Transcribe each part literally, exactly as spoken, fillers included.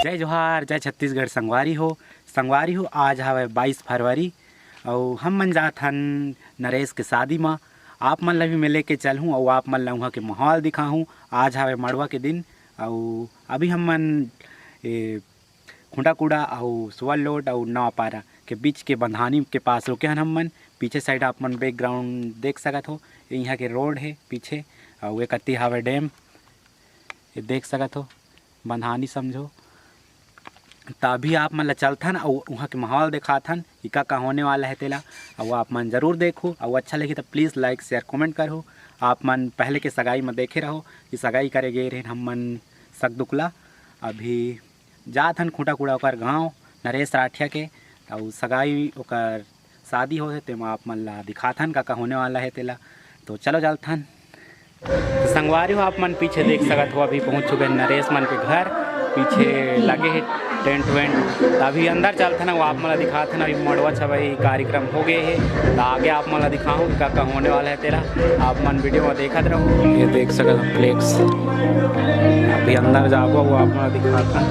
जय जोहार, जय छत्तीसगढ़ संगवारी हो। संगवारी हो, आज हवय बाईस फरवरी अउ हम मन जात हन नरेश के शादी म। आप मन ला भी मैं लेके चलहूँ अउ आप मन ला उहाँ के माहौल दिखाहूँ। आज हवय मड़वा के दिन अउ अभी हम मन ए, खुंडाकुड़ा अउ सुअल लोड अउ नवापारा के बीच के बंधानी के पास रुके हन हम मन। पीछे साइड आप मन बैकग्राउंड देख सकत हो, ये इहाँ के रोड हे पीछे अउ एक अति हवय डैम, ये देख सकत हो बंधानी समझो। त अभी आप मन ला चलथन अउ उहाँ के माहौल देखाथन कि का का होने वाला हे तेला, अउ आप मन जरूर देखहू अउ अच्छा लगही त please like share comment करहू। आप मन पहले के सगाई म देखे रहो कि सगाई करे गे रहेन हम मन सकदुकला। अभी जात हन खुंडाकुड़ा ओकर गाँव नरेश राठिया के, अउ सगाई ओकर शादी होथे, तेमा आप मन ला दिखाथन का का होने वाला हे तेला। तो चलो चलथन। तो संगवारी हो, आप मन पीछे देख सकत हो, अभी पहुँच चुके हैं नरेश मन के घर। पीछे लगे हे टेंट वेंट, तो अभी अंदर चलथन, वो आप मन ला दिखाथन। अभी मड़वा छवई कार्यक्रम हो गए हे, तो आगे आप मन ला दिखाहूँ का का होने वाला हे तेला। आप मन वीडियो में देखत रहो। ये देख सकत हो फ्लेक्स, अभी अंदर जाबो, वो आप मन ला दिखाथन।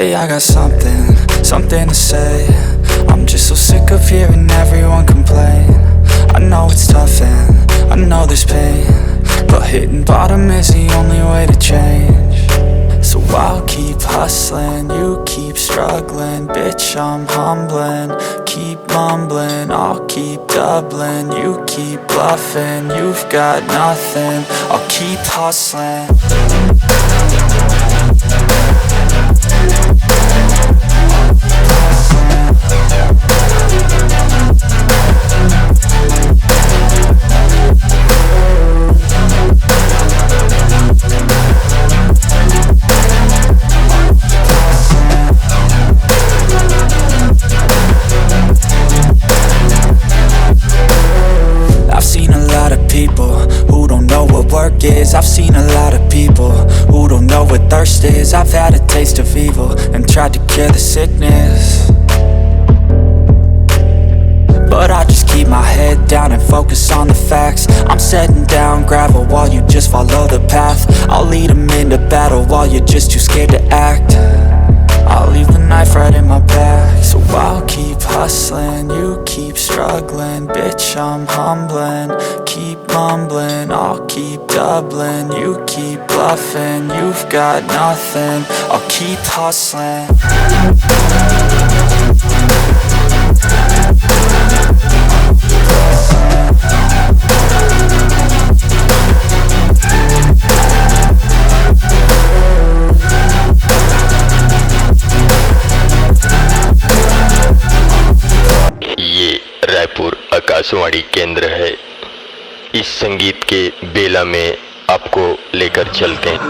Hey, I got something, something to say. I'm just so sick of hearing everyone complain. I know it's tough and I know there's pain, but hitting bottom is the only way to change. So I'll keep hustling, you keep struggling. Bitch, I'm humbling. Keep mumbling, I'll keep doubling. You keep bluffing, you've got nothing. I'll keep hustling. I've What thirst is, I've had a taste of evil and tried to cure the sickness. But I just keep my head down and focus on the facts. I'm setting down gravel while you just follow the path. I'll lead 'em into battle while you're just too scared to act. I'll leave the knife right in my back. So I'll keep hustling, you keep struggling. Bitch, I'm humbling. Keep mumbling, I'll keep doubling. You keep bluffing, you've got nothing. I'll keep hustling. ये रायपुर आकाशवाणी केंद्र है। इस संगीत के बेला में आपको लेकर चलते हैं।